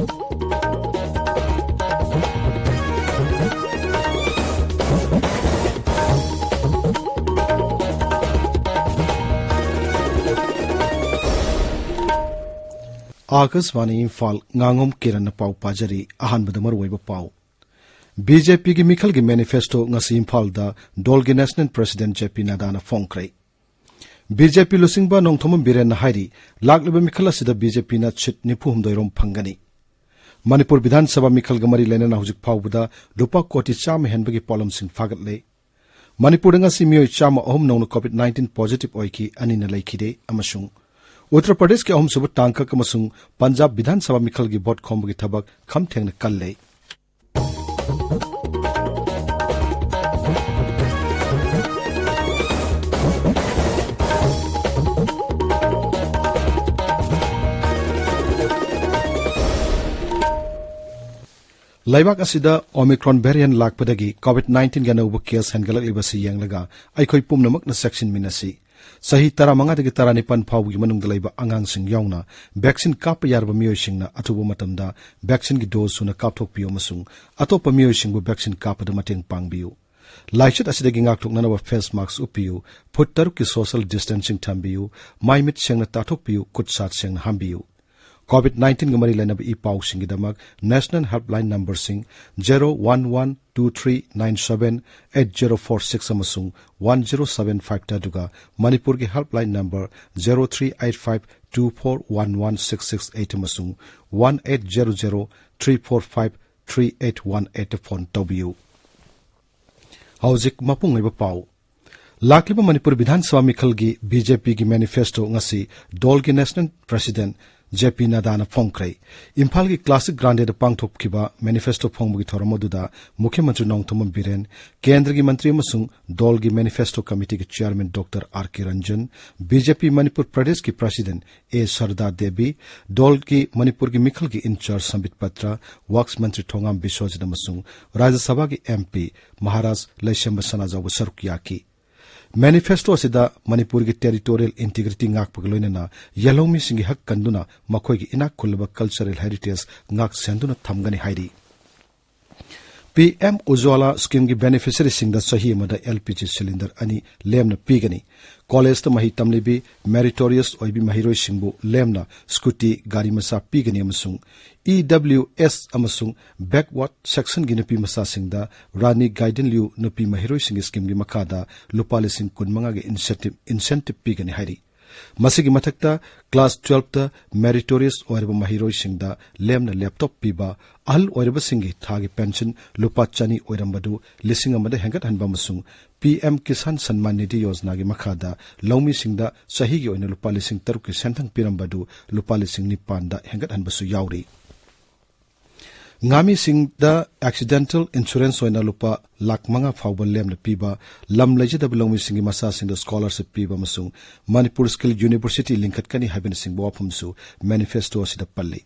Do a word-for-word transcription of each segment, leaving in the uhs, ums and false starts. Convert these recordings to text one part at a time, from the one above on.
ꯑꯥꯀꯥꯁꯕꯥꯅꯤ ꯏꯝꯐꯥꯜ, ꯉꯥꯉꯣꯝ ꯀꯤꯔꯟꯅ ꯄꯥꯎ ꯄꯥꯖꯔꯤ꯫ ꯑꯍꯥꯟꯕꯗ ꯃꯔꯨꯑꯣꯏꯕ ꯄꯥꯎ꯫ ꯕꯤ ꯖꯦ ꯄꯤꯒꯤ ꯃꯤꯈꯜꯒꯤ ꯃꯦꯅꯤꯐꯦꯁꯇꯣ ꯉꯁꯤ ꯏꯝꯐꯥꯜꯗ ꯗꯣꯜꯒꯤ ꯅꯦꯁꯅꯦꯜ ꯄ꯭ꯔꯁꯤꯗꯦꯟꯠ ꯖꯦ ꯄꯤ ꯅꯗꯥꯅ ꯐꯣꯡꯈ꯭ꯔꯦ꯫ ꯕꯤ ꯖꯦ ꯄꯤ ꯂꯨꯆꯤꯡꯕ ꯅꯣꯡꯊꯣꯝꯕꯝ ꯕꯤꯔꯦꯟꯅ ꯍꯥꯏꯔꯤ, ꯂꯥꯛꯂꯤꯕ ꯃꯤꯈꯜ ꯑꯁꯤꯗ ꯕꯤ ꯖꯦ ꯄꯤꯅ ꯁꯤꯠ ꯅꯤꯐꯨ ꯍꯨꯝꯗꯣꯏ ꯔꯣꯝ ꯐꯪꯒꯅꯤ꯫ ꯃꯅꯤꯄꯨꯔ ꯕꯤꯙꯥꯟ ꯁꯚꯥ ꯃꯤꯈꯜꯒ ꯃꯔꯤ ꯂꯩꯅꯅ ꯍꯧꯖꯤꯛ ꯐꯥꯎꯕꯗ ꯂꯨꯄꯥ ꯀꯣꯇꯤ ꯆꯥꯝꯃ ꯍꯦꯟꯕꯒꯤ ꯄꯣꯠꯂꯝꯁꯤꯡ ꯐꯥꯒꯠꯂꯦ꯫ ꯃꯅꯤꯄꯨꯔꯗ ꯉꯁꯤ ꯃꯤꯑꯣꯏ ꯆꯥꯝꯃ ꯑꯍꯨꯝ ꯅꯧꯅ ꯀꯣꯚꯤꯗ ꯅꯥꯏꯟꯇꯤꯟ ꯄꯣꯖꯤꯇꯤꯚ ꯑꯣꯏꯈꯤ, ꯑꯅꯤꯅ ꯂꯩꯈꯤꯗꯦ, ꯑꯃꯁꯨꯡ ꯎꯠꯇꯔ ꯄ꯭ꯔꯗꯦꯁꯀꯤ ꯑꯍꯨꯝꯁꯨꯕ ꯇꯥꯡꯀꯛ ꯑꯃꯁꯨꯡ ꯄꯟꯖꯥꯕ ꯕꯤꯙꯥꯟ ꯁꯚꯥ ꯃꯤꯈꯜꯒꯤ ꯚꯣꯠ ꯈꯣꯝꯕꯒꯤ ꯊꯕꯛ ꯈꯝ ꯊꯦꯡꯅ ꯀꯜꯂꯦ꯫ ꯂꯩꯕꯥꯛ ꯑꯁꯤꯗ ꯑꯣꯃꯤꯀ꯭ꯔꯣꯟ ꯚꯦꯔꯤꯌꯦꯟꯠ ꯂꯥꯛꯄꯗꯒꯤ ꯀꯣꯚꯤꯗ ꯅꯥꯏꯟꯇꯤꯟꯒꯤ ꯑꯅꯧꯕ ꯀꯦꯁ ꯍꯦꯟꯒꯠꯂꯛꯂꯤꯕꯁꯤ ꯌꯦꯡꯂꯒ ꯑꯩꯈꯣꯏ ꯄꯨꯝꯅꯃꯛꯅ ꯆꯦꯛꯁꯤꯟꯃꯤꯟꯅꯁꯤ꯫ ꯆꯍꯤ ꯇꯔꯥꯃꯉꯥꯗꯒꯤ ꯇꯔꯥꯅꯤꯄꯥꯟ ꯐꯥꯎꯕꯒꯤ ꯃꯅꯨꯡꯗ ꯂꯩꯕ ꯑꯉꯥꯡꯁꯤꯡ ꯌꯥꯎꯅ ꯚꯦꯛꯁꯤꯟ ꯀꯥꯞꯄ ꯌꯥꯔꯕ ꯃꯤꯑꯣꯏꯁꯤꯡꯅ ꯑꯊꯨꯕ ꯃꯇꯝꯗ ꯚꯦꯛꯁꯤꯟꯒꯤ ꯗꯣꯖ ꯁꯨꯅ ꯀꯥꯞꯊꯣꯛꯄꯤꯌꯨ ꯑꯃꯁꯨꯡ ꯑꯇꯣꯞꯄ ꯃꯤꯑꯣꯏꯁꯤꯡꯕꯨ ꯚꯦꯛꯁꯤꯟ ꯀꯥꯞꯄꯗ ꯃꯇꯦꯡ ꯄꯥꯡꯕꯤꯌꯨ꯫ ꯂꯥꯏꯆꯠ ꯑꯁꯤꯗꯒꯤ ꯉꯥꯛꯊꯣꯛꯅꯅꯕ ꯐꯦꯁ ꯃꯥꯁꯛ ꯎꯞꯄꯤꯌꯨ, ꯐꯨꯠ ꯇꯔꯨꯛꯀꯤ ꯁꯣꯁꯤꯌꯦꯜ ꯗꯤꯁꯇꯦꯟꯁꯤꯡ ꯊꯝꯕꯤꯌꯨ, ꯃꯥꯏ ꯃꯤꯠ ꯁꯦꯡꯅ ꯇꯥꯊꯣꯛꯄꯤꯌꯨ, ꯈꯨꯠ ꯁꯥ ꯁꯦꯡꯅ ꯍꯥꯝꯕꯤꯌꯨ꯫ ꯀꯣꯚꯤꯗ ꯅꯥꯏꯟꯇꯤꯟꯒ ꯃꯔꯤ ꯂꯩꯅꯕ ꯏ ꯄꯥꯎꯁꯤꯡꯒꯤꯗꯃꯛ ꯅꯦꯁꯅꯦꯜ ꯍꯦꯜꯞꯂꯥꯏꯟ ꯅꯝꯕꯔꯁꯤꯡ zero one one two three nine seven eight zero four six ꯑꯃꯁꯨꯡ ꯋꯥꯟ ꯖꯦꯔꯣ ꯁꯚꯦꯟ ꯐꯥꯏꯚꯇ, ꯑꯗꯨꯒ ꯃꯅꯤꯄꯨꯔꯒꯤ helpline number zero three eight five two four one one six six eight ꯑꯃꯁꯨꯡ one eight zero zero three four five three eight one ꯑꯩꯠꯇ phone ꯇꯧꯕꯤꯌꯨ꯫ ꯍꯧꯖꯤꯛ ꯃꯄꯨꯡ ꯑꯣꯏꯕ ꯄꯥꯎ꯫ ꯂꯥꯛꯂꯤꯕ ꯃꯅꯤꯄꯨꯔ ꯕꯤꯙꯥꯟ ꯁꯚꯥ ꯃꯤꯈꯜꯒꯤ ꯕꯤ ꯖꯦ ꯄꯤꯒꯤ ꯃꯦꯅꯤꯐꯦꯁꯇꯣ ꯉꯁꯤ ꯗꯣꯜꯒꯤ ꯅꯦꯁꯅꯦꯜ ꯄ꯭ꯔꯁꯤꯗꯦꯟꯠ ꯖꯦ ꯄꯤ ꯅꯗꯥꯅ ꯐꯣꯡꯈ꯭ꯔꯦ꯫ ꯏꯝꯐꯥꯜꯒꯤ ꯀ꯭ꯂꯥꯁꯤꯛ ꯒ꯭ꯔꯥꯟꯗꯦꯗ ꯄꯥꯡꯊꯣꯛꯈꯤꯕ ꯃꯦꯅꯤꯐꯦꯁꯇꯣ ꯐꯣꯡꯕꯒꯤ ꯊꯧꯔꯝ ꯑꯗꯨꯗ ꯃꯨꯈ꯭ꯌ ꯃꯟꯇ꯭ꯔꯤ ꯅꯣꯡꯊꯣꯝꯕꯝ ꯕꯤꯔꯦꯟ, ꯀꯦꯟꯗ꯭ꯔꯒꯤ ꯃꯟꯇ꯭ꯔꯤ ꯑꯃꯁꯨꯡ ꯗꯣꯜꯒꯤ ꯃꯦꯅꯤꯐꯦꯁꯇꯣ ꯀꯃꯤꯇꯤꯒꯤ ꯆꯤꯌꯥꯔꯃꯦꯟ ꯗꯣꯛꯇꯔ ꯑꯥꯔ ꯀꯦ ꯔꯟꯖꯟ, ꯕꯤ ꯖꯦ ꯄꯤ ꯃꯅꯤꯄꯨꯔ ꯄ꯭ꯔꯗꯦꯁꯀꯤ ꯄ꯭ꯔꯁꯤꯗꯦꯟꯠ ꯑꯦ ꯁꯔꯗꯥ ꯗꯦꯕꯤ, ꯗꯣꯜꯒꯤ ꯃꯅꯤꯄꯨꯔꯒꯤ ꯃꯤꯈꯜꯒꯤ ꯏꯟꯆꯥꯔꯖ ꯁꯝꯕꯤꯠ ꯄꯇ꯭ꯔ, ꯋꯥꯛꯁ ꯃꯟꯇ꯭ꯔꯤ ꯊꯣꯉꯥꯝ ꯕꯤꯁ꯭ꯋꯖꯤꯠ ꯑꯃꯁꯨꯡ ꯔꯥꯖ꯭ꯌ ꯁꯚꯥꯒꯤ ꯑꯦꯝ ꯄꯤ ꯃꯍꯥꯔꯥꯖ ꯂꯩꯁꯦꯝꯕ ꯁꯅꯥꯖꯥꯎꯕ ꯁꯔꯨꯛ ꯌꯥꯈꯤ꯫ ꯃꯦꯅꯤꯐꯦꯁꯇꯣ ꯑꯁꯤꯗ ꯃꯅꯤꯄꯨꯔꯒꯤ territorial integrity ꯉꯥꯛꯄꯒ ꯂꯣꯏꯅꯅ ꯌꯦꯜꯍꯧꯃꯤꯁꯤꯡꯒꯤ ꯍꯛ ꯀꯟꯗꯨꯅ ꯃꯈꯣꯏꯒꯤ ꯏꯅꯥꯛ ꯈꯨꯜꯂꯕ cultural heritage ꯉꯥꯛ ꯁꯦꯟꯗꯨꯅ ꯊꯝꯒꯅꯤ ꯍꯥꯏꯔꯤ꯫ ꯄꯤ ꯑꯦꯝ ꯎꯖ꯭ꯋꯥꯂꯥ ꯁ꯭ꯀꯤꯝꯒꯤ ꯕꯦꯅꯤꯐꯤꯁꯔꯤꯁꯤꯡꯗ ꯆꯍꯤ ꯑꯃꯗ ꯑꯦꯜ ꯄꯤ ꯖꯤ ꯁꯤꯂꯤꯟꯗꯔ ꯑꯅꯤ ꯂꯦꯝꯅ ꯄꯤꯒꯅꯤ꯫ ꯀꯣꯂꯦꯖꯇ ꯃꯍꯩ ꯇꯝꯂꯤꯕꯤ meritorious ꯑꯣꯏꯕꯤ ꯃꯍꯩꯔꯣꯏꯁꯤꯡꯕꯨ ꯂꯦꯝꯅ ꯁ꯭ꯀꯨꯇꯤ ꯒꯥꯔꯤ ꯃꯆꯥ ꯄꯤꯒꯅꯤ ꯑꯃꯁꯨꯡ ꯏ ꯗꯕ꯭ꯂꯤꯎ ꯑꯦꯁ ꯑꯃꯁꯨꯡ backward sectionꯒꯤ ꯅꯨꯄꯤ ꯃꯆꯥꯁꯤꯡꯗ ꯔꯥꯅꯤ ꯒꯥꯏꯗꯤꯟꯂꯤꯌꯨ ꯅꯨꯄꯤ ꯃꯍꯩꯔꯣꯏꯁꯤꯡꯒꯤ ꯁ꯭ꯀꯤꯝꯒꯤ ꯃꯈꯥꯗ ꯂꯨꯄꯥ ꯂꯤꯁꯤꯡ ꯀꯨꯟꯃꯉꯥꯒꯤ incentive, incentive ꯄꯤꯒꯅꯤ ꯍꯥꯏꯔꯤ꯫ ꯃꯁꯤꯒꯤ ꯃꯊꯛꯇ class twelveꯇ meritorious ꯑꯣꯏꯔꯕ ꯃꯍꯩꯔꯣꯏꯁꯤꯡꯗ ꯂꯦꯝꯅ laptop ꯄꯤꯕ, ꯑꯍꯜ ꯑꯣꯏꯔꯕꯁꯤꯡꯒꯤ ꯊꯥꯒꯤ ꯄꯦꯟꯁꯟ ꯂꯨꯄꯥ ꯆꯅꯤ ꯑꯣꯏꯔꯝꯕꯗꯨ ꯂꯤꯁꯤꯡ ꯑꯃꯗ ꯍꯦꯟꯒꯠꯍꯟꯕ ꯑꯃꯁꯨꯡ ꯄꯤ ꯑꯦꯝ ꯀꯤꯁꯥꯟ ꯁꯟꯃꯥꯟ ꯅꯤꯙꯤ ꯌꯣꯖꯅꯥꯒꯤ ꯃꯈꯥꯗ ꯂꯧꯃꯤꯁꯤꯡꯗ ꯆꯍꯤꯒꯤ ꯑꯣꯏꯅ ꯂꯨꯄꯥ ꯂꯤꯁꯤꯡ ꯇꯔꯨꯛꯀꯤ ꯁꯦꯟꯊꯪ ꯄꯤꯔꯝꯕꯗꯨ ꯂꯨꯄꯥ ꯂꯤꯁꯤꯡ ꯅꯤꯄꯥꯟꯗ ꯍꯦꯟꯒꯠꯍꯟꯕꯁꯨ ꯌꯥꯎꯔꯤ꯫ ꯉꯥꯃꯤꯁꯤꯡꯗ accidental insurance ꯑꯣꯏꯅ ꯂꯨꯄꯥ ꯂꯥꯈ ꯃꯉꯥ ꯐꯥꯎꯕ ꯂꯦꯝꯅ ꯄꯤꯕ, ꯂꯝ ꯂꯩꯖꯗꯕ ꯂꯧꯃꯤꯁꯤꯡꯒꯤ ꯃꯆꯥꯁꯤꯡꯗ scholarship ꯄꯤꯕ ꯑꯃꯁꯨꯡ ꯃꯅꯤꯄꯨꯔ Skill University ꯂꯤꯡꯈꯠꯀꯅꯤ ꯍꯥꯏꯕꯅꯆꯤꯡꯕ ꯋꯥꯐꯝꯁꯨ ꯃꯦꯅꯤꯐꯦꯁꯇꯣ ꯑꯁꯤꯗ ꯄꯜꯂꯤ꯫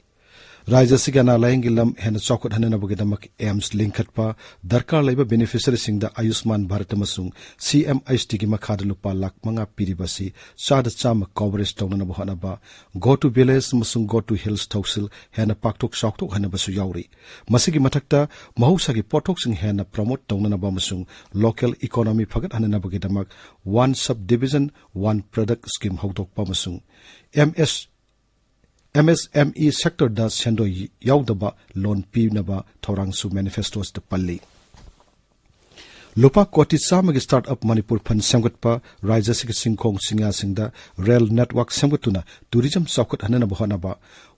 ꯔꯥꯖ꯭ꯌ ꯑꯁꯤꯒꯤ ꯑꯅꯥ ꯂꯥꯌꯦꯡꯒꯤ ꯂꯝ ꯍꯦꯟꯅ ꯆꯥꯎꯈꯠꯍꯟꯅꯕꯒꯤꯗꯃꯛ ꯑꯦꯝꯁ ꯂꯤꯡꯈꯠꯄ, ꯗꯔꯀꯥꯔ ꯂꯩꯕ ꯕꯦꯅꯤꯐꯤꯁꯔꯤꯁꯤꯡꯗ ꯑꯌꯨꯁꯃꯥꯟ ꯚꯥꯔꯠ ꯑꯃꯁꯨꯡ ꯁꯤ ꯑꯦꯝ ꯑꯩꯆ ꯗꯤꯒꯤ ꯃꯈꯥꯗ ꯂꯨꯄꯥ ꯂꯥꯈ ꯃꯉꯥ ꯄꯤꯔꯤꯕ ꯑꯁꯤ ꯆꯥꯗ ꯆꯥꯝꯃ coverage ꯇꯧꯅꯅꯕ ꯍꯣꯠꯅꯕ, Go to Village ꯑꯃꯁꯨꯡ Go to Hills ꯊꯧꯁꯤꯜ ꯍꯦꯟꯅ ꯄꯥꯛꯊꯣꯛ ꯆꯥꯎꯊꯣꯛꯍꯟꯅꯕꯁꯨ ꯌꯥꯎꯔꯤ꯫ ꯃꯁꯤꯒꯤ ꯃꯊꯛꯇ ꯃꯍꯧꯁꯥꯒꯤ ꯄꯣꯠꯊꯣꯛꯁꯤꯡ ꯍꯦꯟꯅ promote ꯇꯧꯅꯅꯕ ꯑꯃꯁꯨꯡ local economy ꯐꯒꯠꯍꯟꯅꯅꯕꯒꯤꯗꯃꯛ One Subdivision, One Product scheme ꯍꯧꯗꯣꯛꯄ ꯑꯃꯁꯨꯡ ꯑꯦꯝ ꯑꯦꯁ ꯑꯦꯝ ꯑꯦꯁ ꯑꯦꯝ ꯏ sectorꯗ ꯁꯦꯟꯗꯣꯏ ꯌꯥꯎꯗꯕ loan ꯄꯤꯅꯕ ꯊꯧꯔꯥꯡꯁꯨ ꯃꯦꯅꯤꯐꯦꯁꯇꯣ ꯑꯁꯤꯗ ꯄꯜꯂꯤ꯫ ꯂꯨꯄꯥ ꯀꯣꯇꯤ ꯆꯥꯝꯃꯒꯤ Start-up Manipur Fund ꯁꯦꯝꯒꯠꯄ, ꯔꯥꯖ꯭ꯌ ꯑꯁꯤꯒꯤ ꯆꯤꯡꯈꯣꯡ ꯆꯤꯡꯌꯥꯁꯤꯡꯗ rail network ꯁꯦꯝꯒꯠꯇꯨꯅ tourism ꯆꯥꯎꯈꯠꯍꯟꯅꯕ ꯍꯣꯠꯅꯕ,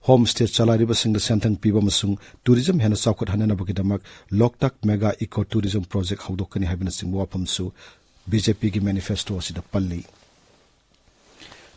home stay ꯆꯂꯥꯏꯔꯤꯕꯁꯤꯡꯗ ꯁꯦꯟꯊꯪ ꯄꯤꯕ ꯑꯃꯁꯨꯡ tourism ꯍꯦꯟꯅ ꯆꯥꯎꯈꯠꯍꯟꯅꯕꯒꯤꯗꯃꯛ Loktak Mega Eco Tourism Project ꯍꯧꯗꯣꯛꯀꯅꯤ ꯍꯥꯏꯕꯅꯆꯤꯡꯕ ꯋꯥꯐꯝꯁꯨ ꯕꯤꯖꯦꯄꯤꯒꯤ ꯃꯦꯅꯤꯐꯦꯁꯇꯣ ꯑꯁꯤꯗ ꯄꯜꯂꯤ꯫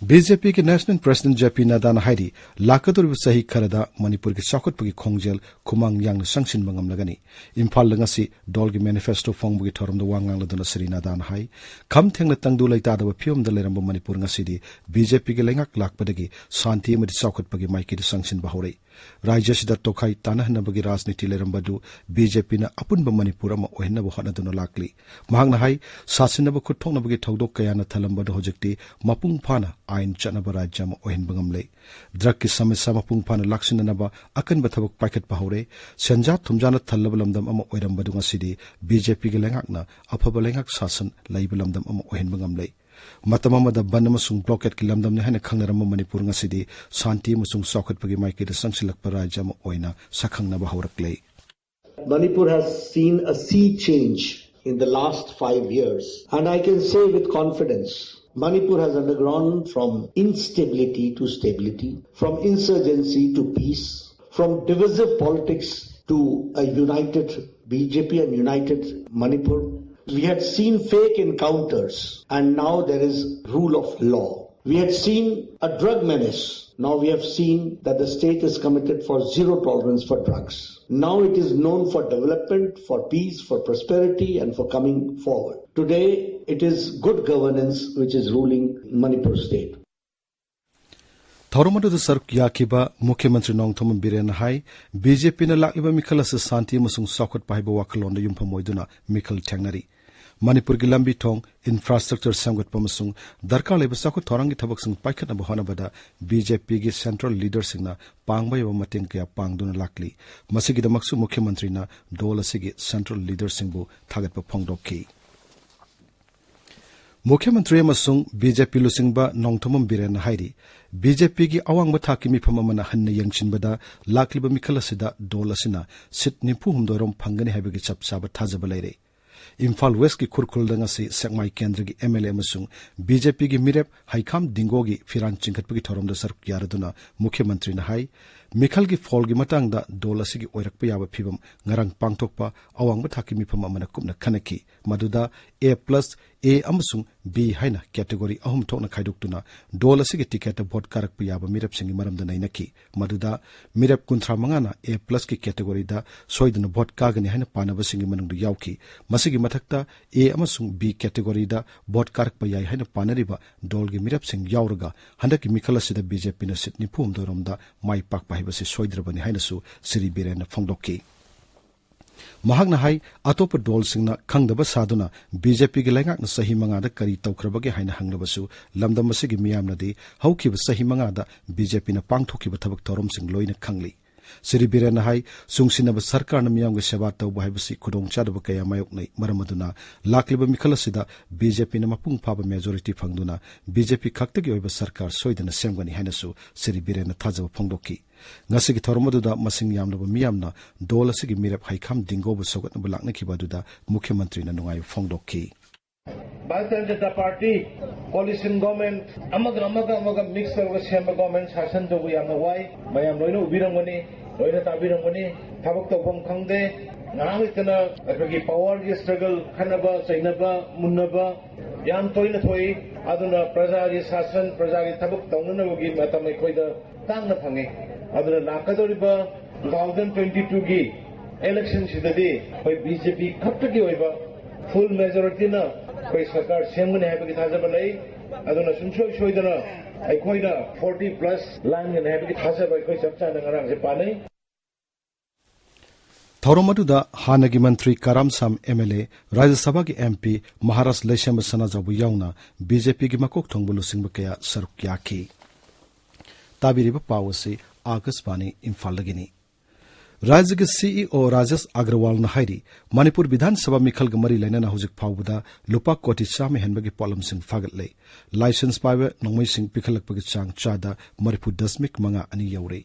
ꯕꯤꯖꯦꯄꯤꯒꯤ National President ꯖꯦ ꯄꯤ ꯅꯗꯥꯅ ꯍꯥꯏꯔꯤ, ꯂꯥꯛꯀꯗꯧꯔꯤꯕ ꯆꯍꯤ ꯈꯔꯗ ꯃꯅꯤꯄꯨꯔꯒꯤ ꯆꯥꯎꯈꯠꯄꯒꯤ ꯈꯣꯡꯖꯦꯜ ꯈꯨꯃꯥꯡ ꯌꯥꯡꯅ ꯆꯪꯁꯤꯟꯕ ꯉꯝꯂꯒꯅꯤ꯫ ꯏꯝꯐꯥꯜꯗ ꯉꯁꯤ ꯗꯣꯜꯒꯤ ꯃꯦꯅꯤꯐꯦꯁꯇꯣ ꯐꯣꯡꯕꯒꯤ ꯊꯧꯔꯝꯗ ꯋꯥ ꯉꯥꯡꯂꯗꯨꯅ ꯁ꯭ꯔꯤ ꯅꯗꯥꯅ ꯍꯥꯏ, ꯈꯝ ꯊꯦꯡꯅ ꯇꯪꯗꯨ ꯂꯩꯇꯥꯗꯕ ꯐꯤꯕꯝꯗ ꯂꯩꯔꯝꯕ ꯃꯅꯤꯄꯨꯔ ꯉꯁꯤꯗꯤ ꯕꯤꯖꯦꯄꯤꯒꯤ ꯂꯩꯉꯥꯛ ꯂꯥꯛꯄꯗꯒꯤ ꯁꯥꯟꯇꯤ ꯑꯃꯗꯤ ꯆꯥꯎꯈꯠꯄꯒꯤ ꯃꯥꯏꯀꯩꯗ ꯆꯪꯁꯤꯟꯕ ꯍꯧꯔꯛꯏ꯫ ꯔꯥꯖ꯭ꯌ ꯑꯁꯤꯗ ꯇꯣꯈꯥꯏ ꯇꯥꯅꯍꯟꯅꯕꯒꯤ ꯔꯥꯖꯅꯤꯇꯤ ꯂꯩꯔꯝꯕꯗꯨ ꯕꯤ ꯖꯦ ꯄꯤꯅ ꯑꯄꯨꯟꯕ ꯃꯅꯤꯄꯨꯔ ꯑꯃ ꯑꯣꯏꯍꯟꯅꯕ ꯍꯣꯠꯅꯗꯨꯅ ꯂꯥꯛꯂꯤ꯫ ꯃꯍꯥꯛꯅ ꯍꯥꯏ, ꯁꯥꯁꯤꯟꯅꯕ ꯈꯨꯠ ꯊꯣꯛꯅꯕꯒꯤ ꯊꯧꯗꯣꯛ ꯀꯌꯥꯅ ꯊꯜꯂꯝꯕꯗꯨ ꯍꯧꯖꯤꯛꯇꯤ ꯃꯄꯨꯡ ꯐꯥꯅ ꯑꯥꯏꯟ ꯆꯠꯅꯕ ꯔꯥꯖ꯭ꯌ ꯑꯃ ꯑꯣꯏꯍꯟꯕ ꯉꯝꯂꯦ꯫ ꯗ꯭ꯔꯒꯀꯤ ꯁꯃꯁ꯭ꯌꯥ ꯃꯄꯨꯡ ꯐꯥꯅ ꯂꯥꯛꯁꯤꯟꯅꯅꯕ ꯑꯀꯟꯕ ꯊꯕꯛ ꯄꯥꯏꯈꯠꯄ ꯍꯧꯔꯦ꯫ ꯁꯦꯟꯖꯥ ꯊꯨꯝꯖꯥꯅ ꯊꯜꯂꯕ ꯂꯝꯗꯝ ꯑꯃ ꯑꯣꯏꯔꯝꯕꯗꯨ ꯉꯁꯤꯗꯤ ꯕꯤ ꯖꯦ ꯄꯤꯒꯤ ꯂꯩꯉꯥꯛꯅ ꯑꯐꯕ ꯂꯩꯉꯥꯛ ꯁꯥꯁꯟ ꯂꯩꯕ ꯂꯝꯗꯝ ꯑꯃ ꯑꯣꯏꯍꯟꯕ ꯉꯝꯂꯦ꯫ ꯃꯇꯝ ꯑꯃꯗ ꯕꯟ ꯑꯃꯁꯨꯡ ꯕ꯭ꯂꯣꯀꯦꯠꯀꯤ ꯂꯝꯗꯝꯅꯤ ꯍꯥꯏꯅ ꯈꯪꯅꯔꯝꯕ ꯃꯅꯤꯄꯨꯔ ꯉꯁꯤꯗꯤ ꯁꯥꯟꯇꯤ ꯑꯃꯁꯨꯡ ꯆꯥꯎꯈꯠꯄꯒꯤ ꯃꯥꯏꯀꯩꯗ ꯆꯪꯁꯤꯜꯂꯛꯄ ꯔꯥꯖ꯭ꯌ ꯑꯃ ꯑꯣꯏꯅ ꯁꯛꯈꯪꯅꯕ ꯍꯧꯔꯛꯂꯦ꯫ Manipur has seen a sea change in the last five years, and I can say with confidence, Manipur has undergone from instability to stability, from insurgency to peace, from divisive politics to a united B J P and united Manipur. We had seen fake encounters, and now there is rule of law. We had seen a drug menace. Now we have seen that the state is committed for zero tolerance for drugs. Now it is known for development, for peace, for prosperity, and for coming forward. Today, it is good governance which is ruling Manipur state. ꯊꯧꯔꯝ ꯑꯗꯨꯗ ꯁꯔꯨꯛ ꯌꯥꯈꯤꯕ ꯃꯨꯈ꯭ꯌ ꯃꯟꯇ꯭ꯔꯤ ꯅꯣꯡꯊꯣꯝꯕꯝ ꯕꯤꯔꯦꯟꯅ ꯍꯥꯏ, B J ꯄꯤꯅ ꯂꯥꯛꯂꯤꯕ ꯃꯤꯈꯜ ꯑꯁꯤ ꯁꯥꯟꯇꯤ ꯑꯃꯁꯨꯡ ꯆꯥꯎꯈꯠꯄ ꯍꯥꯏꯕ ꯋꯥꯈꯜꯂꯣꯟꯗ ꯌꯨꯝꯐꯝ ꯑꯣꯏꯗꯨꯅ ꯃꯤꯈꯜ ꯊꯦꯡꯅꯔꯤ꯫ ꯃꯅꯤꯄꯨꯔꯒꯤ ꯂꯝꯕꯤ ꯊꯣꯡ, ꯏꯟꯐ꯭ꯔꯥꯁ꯭ꯇ꯭ꯔꯛꯆꯔ ꯁꯦꯝꯒꯠꯄ ꯑꯃꯁꯨꯡ ꯗꯔꯀꯥꯔ ꯂꯩꯕ ꯆꯥꯎꯈꯠ ꯊꯧꯔꯥꯡꯒꯤ ꯊꯕꯛꯁꯤꯡ ꯄꯥꯏꯈꯠꯅꯕ ꯍꯣꯠꯅꯕꯗ ꯕꯤ ꯖꯦ ꯄꯤꯒꯤ ꯁꯦꯟꯇ꯭ꯔꯦꯜ ꯂꯤꯗꯔꯁꯤꯡꯅ ꯄꯥꯡꯕ ꯌꯥꯕ ꯃꯇꯦꯡ ꯀꯌꯥ ꯄꯥꯡꯗꯨꯅ ꯂꯥꯛꯂꯤ꯫ ꯃꯁꯤꯒꯤꯗꯃꯛꯁꯨ ꯃꯨꯈ꯭ꯌ ꯃꯟꯇ꯭ꯔꯤꯅ ꯗꯣꯜ ꯑꯁꯤꯒꯤ ꯁꯦꯟꯇ꯭ꯔꯦꯜ ꯂꯤꯗꯔꯁꯤꯡꯕꯨ ꯊꯥꯒꯠꯄ ꯐꯣꯡꯗꯣꯛꯈꯤ꯫ ꯃꯨꯈ꯭ꯌ ꯃꯟꯇ꯭ꯔꯤ ꯑꯃꯁꯨꯡ ꯕꯤ ꯖꯦ ꯄꯤ ꯂꯨꯆꯤꯡꯕ ꯅꯣꯡꯊꯣꯝꯕꯝ ꯕꯤꯔꯦꯟꯅ ꯍꯥꯏꯔꯤ, ꯕꯤ ꯖꯦ ꯄꯤꯒꯤ ꯑꯋꯥꯡꯕ ꯊꯥꯛꯀꯤ ꯃꯤꯐꯝ ꯑꯃꯅ ꯍꯟꯅ ꯌꯦꯡꯁꯤꯟꯕꯗ ꯂꯥꯛꯂꯤꯕ ꯃꯤꯈꯜ ꯑꯁꯤꯗ ꯗꯣꯜ ꯑꯁꯤꯅ ꯁꯤꯠ ꯅꯤꯐꯨ ꯍꯨꯝꯗꯣꯏ ꯔꯣꯝ ꯐꯪꯒꯅꯤ ꯍꯥꯏꯕꯒꯤ ꯆꯞ ꯆꯥꯕ ꯊꯥꯖꯕ ꯂꯩꯔꯦ꯫ ꯏꯝꯐꯥꯜ ꯋꯦꯁꯀꯤ ꯈꯨꯔꯈꯨꯜꯗ ꯉꯁꯤ ꯁꯦꯛꯃꯥꯏ ꯀꯦꯟꯗ꯭ꯔꯒꯤ ꯑꯦꯝ ꯑꯦꯜ ꯑꯦ ꯑꯃꯁꯨꯡ ꯕꯤ ꯖꯦ ꯄꯤꯒꯤ ꯃꯤꯔꯦꯞ ꯍꯩꯈꯥꯝ ꯗꯤꯡꯒꯣꯒꯤ ꯐꯤꯔꯥꯟ ꯆꯤꯡꯈꯠꯄꯒꯤ ꯊꯧꯔꯝꯗ ꯁꯔꯨꯛ ꯌꯥꯔꯗꯨꯅ ꯃꯨꯈ꯭ꯌ ꯃꯟꯇ꯭ꯔꯤꯅ ꯍꯥꯏ, ꯃꯤꯈꯜꯒꯤ ꯐꯣꯜꯒꯤ ꯃꯇꯥꯡꯗ ꯗꯣꯜ ꯑꯁꯤꯒꯤ ꯑꯣꯏꯔꯛꯄ ꯌꯥꯕ ꯐꯤꯚꯝ ꯉꯔꯥꯡ ꯄꯥꯡꯊꯣꯛꯄ ꯑꯋꯥꯡꯕ ꯊꯥꯛꯀꯤ ꯃꯤꯐꯝ ꯑꯃꯅ ꯀꯨꯞꯅ ꯈꯟꯅꯈꯤ꯫ ꯃꯗꯨꯗ ꯑꯦ ꯄ꯭ꯂꯁ A ꯑꯃꯁꯨꯡ B ꯍꯥꯏꯅ category ꯑꯍꯨꯝ ꯊꯣꯛꯅ ꯈꯥꯏꯗꯣꯛꯇꯨꯅ ꯗꯣꯜ ꯑꯁꯤꯒꯤ ꯇꯤꯀꯦꯠꯇ ꯚꯣꯠ ꯀꯥꯔꯛꯄ ꯌꯥꯕ ꯃꯤꯔꯦꯞꯁꯤꯡꯒꯤ ꯃꯔꯝꯗ ꯅꯩꯅꯈꯤ꯫ ꯃꯗꯨꯗ ꯃꯤꯔꯦꯞ ꯀꯨꯟꯊ꯭ꯔꯥ ꯃꯉꯥꯅ A plus ꯀꯤ category ꯗ ꯁꯣꯏꯗꯅ ꯚꯣꯠ ꯀꯥꯒꯅꯤ ꯍꯥꯏꯅ ꯄꯥꯅꯕꯁꯤꯡꯒꯤ ꯃꯅꯨꯡꯗ ꯌꯥꯎꯈꯤ꯫ ꯃꯁꯤꯒꯤ ꯃꯊꯛꯇ A ꯑꯃꯁꯨꯡ B category ꯗ ꯚꯣꯠ ꯀꯥꯔꯛꯄ ꯌꯥꯏ ꯍꯥꯏꯅ ꯄꯥꯅꯔꯤꯕ ꯗꯣꯜꯒꯤ ꯃꯤꯔꯦꯞꯁꯤꯡ ꯌꯥꯎꯔꯒ ꯍꯟꯗꯛꯀꯤ ꯃꯤꯈꯜ ꯑꯁꯤꯗ BJP ꯅ ꯁꯤꯠ ꯅꯤꯐꯨ ꯍꯨꯝꯗꯣꯏ ꯔꯣꯝꯗ ꯃꯥꯏ ꯄꯥꯛꯄ ꯍꯥꯏꯕꯁꯤ ꯁꯣꯏꯗ꯭ꯔꯕꯅꯤ ꯍꯥꯏꯅꯁꯨ ꯁ꯭ꯔꯤ ꯕꯤꯔꯦꯟꯅ ꯐꯣꯡꯗꯣꯛꯈꯤ꯫ ꯃꯍꯥꯛꯅ ꯍꯥꯏ, ꯑꯇꯣꯞꯄ ꯗꯣꯜꯁꯤꯡꯅ ꯈꯪꯗꯕ ꯁꯥꯗꯨꯅ BJPꯒꯤ ꯂꯩꯉꯥꯛꯅ ꯆꯍꯤ ꯃꯉꯥꯗ ꯀꯔꯤ ꯇꯧꯈ꯭ꯔꯕꯒꯦ ꯍꯥꯏꯅ ꯍꯪꯂꯕꯁꯨ, ꯂꯝꯗꯝ ꯑꯁꯤꯒꯤ ꯃꯤꯌꯥꯝꯅꯗꯤ ꯍꯧꯈꯤꯕ ꯆꯍꯤ ꯃꯉꯥꯗ BJPꯅ ꯄꯥꯡꯊꯣꯛꯈꯤꯕ ꯊꯕꯛ ꯊꯧꯔꯝꯁꯤꯡ ꯂꯣꯏꯅ ꯈꯪꯂꯤ꯫ ꯁ꯭ꯔꯤ ꯕꯤꯔꯦꯟꯅ ꯍꯥꯏ, ꯆꯨꯡꯁꯤꯟꯅꯕ ꯁꯔꯀꯥꯔꯅ ꯃꯤꯌꯥꯝꯒꯤ ꯁꯦꯕꯥ ꯇꯧꯕ ꯍꯥꯏꯕꯁꯤ ꯈꯨꯗꯣꯡꯆꯥꯗꯕ ꯀꯌꯥ ꯃꯥꯌꯣꯛꯅꯩ꯫ ꯃꯔꯝ ꯑꯗꯨꯅ ꯂꯥꯛꯂꯤꯕ ꯃꯤꯈꯜ ꯑꯁꯤꯗ BJPꯅ ꯃꯄꯨꯡ ꯐꯥꯕ majority ꯐꯪꯗꯨꯅ BJP ꯈꯛꯇꯒꯤ ꯑꯣꯏꯕ ꯁꯔꯀꯥꯔ ꯁꯣꯏꯗꯅ ꯁꯦꯝꯒꯅꯤ ꯍꯥꯏꯅꯁꯨ ꯁ꯭ꯔꯤ ꯕꯤꯔꯦꯟꯅ ꯊꯥꯖꯕ ꯐꯣꯡꯗꯣꯛꯈꯤ꯫ ꯉꯁꯤꯒꯤ ꯊꯧꯔꯝ ꯑꯗꯨꯗ ꯃꯁꯤꯡ ꯌꯥꯝꯂꯕ ꯃꯤꯌꯥꯝꯅ ꯗꯣꯜ ꯑꯁꯤꯒꯤ ꯃꯤꯔꯦꯞ ꯍꯩꯈꯥꯝ ꯗꯤꯡꯒꯣꯕꯨ ꯁꯧꯒꯠꯅꯕ ꯂꯥꯛꯅꯈꯤꯕ ꯑꯗꯨꯗ ꯃꯨꯈ꯭ꯌ ꯃꯟꯇ꯭ꯔꯤꯅ ꯅꯨꯡꯉꯥꯏꯕ ꯐꯣꯡꯗꯣꯛꯈꯤ꯫ Bharatiya Janata Party coalition government ꯑꯃꯒ ꯑꯃꯒ ꯑꯃꯒ mix ꯇꯧꯔꯒ ꯁꯦꯝꯕ government ꯁꯥꯁꯟ ꯇꯧꯕ ꯌꯥꯝꯅ ꯋꯥꯏ꯫ ꯃꯌꯥꯝ ꯂꯣꯏꯅ ꯎꯕꯤꯔꯝꯒꯅꯤ, ꯂꯣꯏꯅ ꯇꯥꯕꯤꯔꯝꯒꯅꯤ꯫ ꯊꯕꯛ ꯇꯧꯐꯝ ꯈꯪꯗꯦ꯫ ꯉꯥꯏꯍꯥꯛ ꯂꯩꯇꯅ ꯑꯩꯈꯣꯏꯒꯤ powerꯒꯤ struggle, ꯈꯠꯅꯕ ꯆꯩꯅꯕ, ꯃꯨꯟꯅꯕ ꯌꯥꯝ ꯇꯣꯏꯅ ꯊꯣꯛꯏ꯫ ꯑꯗꯨꯅ ꯄ꯭ꯔꯖꯥꯒꯤ ꯁꯥꯁꯟ, ꯄ꯭ꯔꯖꯥꯒꯤ ꯊꯕꯛ ꯇꯧꯅꯅꯕꯒꯤ ꯃꯇꯝ ꯑꯩꯈꯣꯏꯗ ꯇꯥꯡꯅ ꯐꯪꯉꯤ꯫ ꯑꯗꯨꯅ ꯂꯥꯛꯀꯗꯧꯔꯤꯕ two thousand twenty twoꯒꯤ electionꯁꯤꯗꯗꯤ ꯑꯩꯈꯣꯏ BJP ꯈꯛꯇꯒꯤ ꯑꯣꯏꯕ full majorityꯅ ꯑꯩꯈꯣꯏ ꯁꯔꯀꯥꯔ ꯁꯦꯝꯒꯅꯤ ꯍꯥꯏꯕꯒꯤ ꯊꯥꯖꯕ ꯂꯩ꯫ ꯑꯗꯨꯅ ꯁꯨꯡꯁꯣꯏ ꯁꯣꯏꯗꯅ ꯑꯩꯈꯣꯏꯅ forty plus ꯂꯥꯟꯒꯅꯤ ꯍꯥꯏꯕꯒꯤ ꯊꯥꯖꯕ ꯑꯩꯈꯣꯏ ꯆꯞ ꯆꯥꯅ ꯉꯔꯥꯡꯁꯦ ꯄꯥꯟꯅꯩ꯫ ꯊꯧꯔꯝ ꯑꯗꯨꯗ ꯍꯥꯟꯅꯒꯤ ꯃꯟꯇ꯭ꯔꯤ ꯀꯔꯥꯝ ꯁꯥꯝ MLA, ꯔꯥꯖ꯭ꯌ ꯁꯚꯥꯒꯤ MP ꯃꯍꯥꯔꯥꯖ ꯂꯩꯁꯦꯝꯕ ꯁꯅꯥꯖꯥꯎꯕ ꯌꯥꯎꯅ BJPꯒꯤ ꯃꯀꯣꯛ ꯊꯣꯡꯕ ꯂꯨꯆꯤꯡꯕ ꯀꯌꯥ ꯁꯔꯨꯛ ꯌꯥꯈꯤ꯫ ꯇꯥꯕꯤꯔꯤꯕ ꯄꯥꯎ ꯑꯁꯤ ꯑꯥꯀꯥꯁꯕꯥꯅꯤ ꯏꯝꯐꯥꯜꯗꯒꯤꯅꯤ꯫ ꯔꯥꯖ꯭ꯌꯒꯤ CEO ꯔꯥꯖꯦꯁ ꯑꯒꯔꯋꯥꯜꯅ ꯍꯥꯏꯔꯤ, ꯃꯅꯤꯄꯨꯔ ꯕꯤꯙꯥꯟ ꯁꯚꯥ ꯃꯤꯈꯜꯒ ꯃꯔꯤ ꯂꯩꯅꯅ ꯍꯧꯖꯤꯛ ꯐꯥꯎꯕꯗ ꯂꯨꯄꯥ ꯀꯣꯇꯤ ꯆꯥꯝꯃ ꯍꯦꯟꯕꯒꯤ ꯄꯣꯠꯂꯝꯁꯤꯡ ꯐꯥꯒꯠꯂꯦ꯫ License ꯄꯥꯏꯕ ꯅꯣꯡꯃꯩꯁꯤꯡ ꯄꯤꯈꯠꯂꯛꯄꯒꯤ ꯆꯥꯡ ꯆꯥꯗ ꯃꯔꯤꯐꯨ ꯗꯁꯃꯤꯛ ꯃꯉꯥ ꯑꯅꯤ ꯌꯧꯔꯦ꯫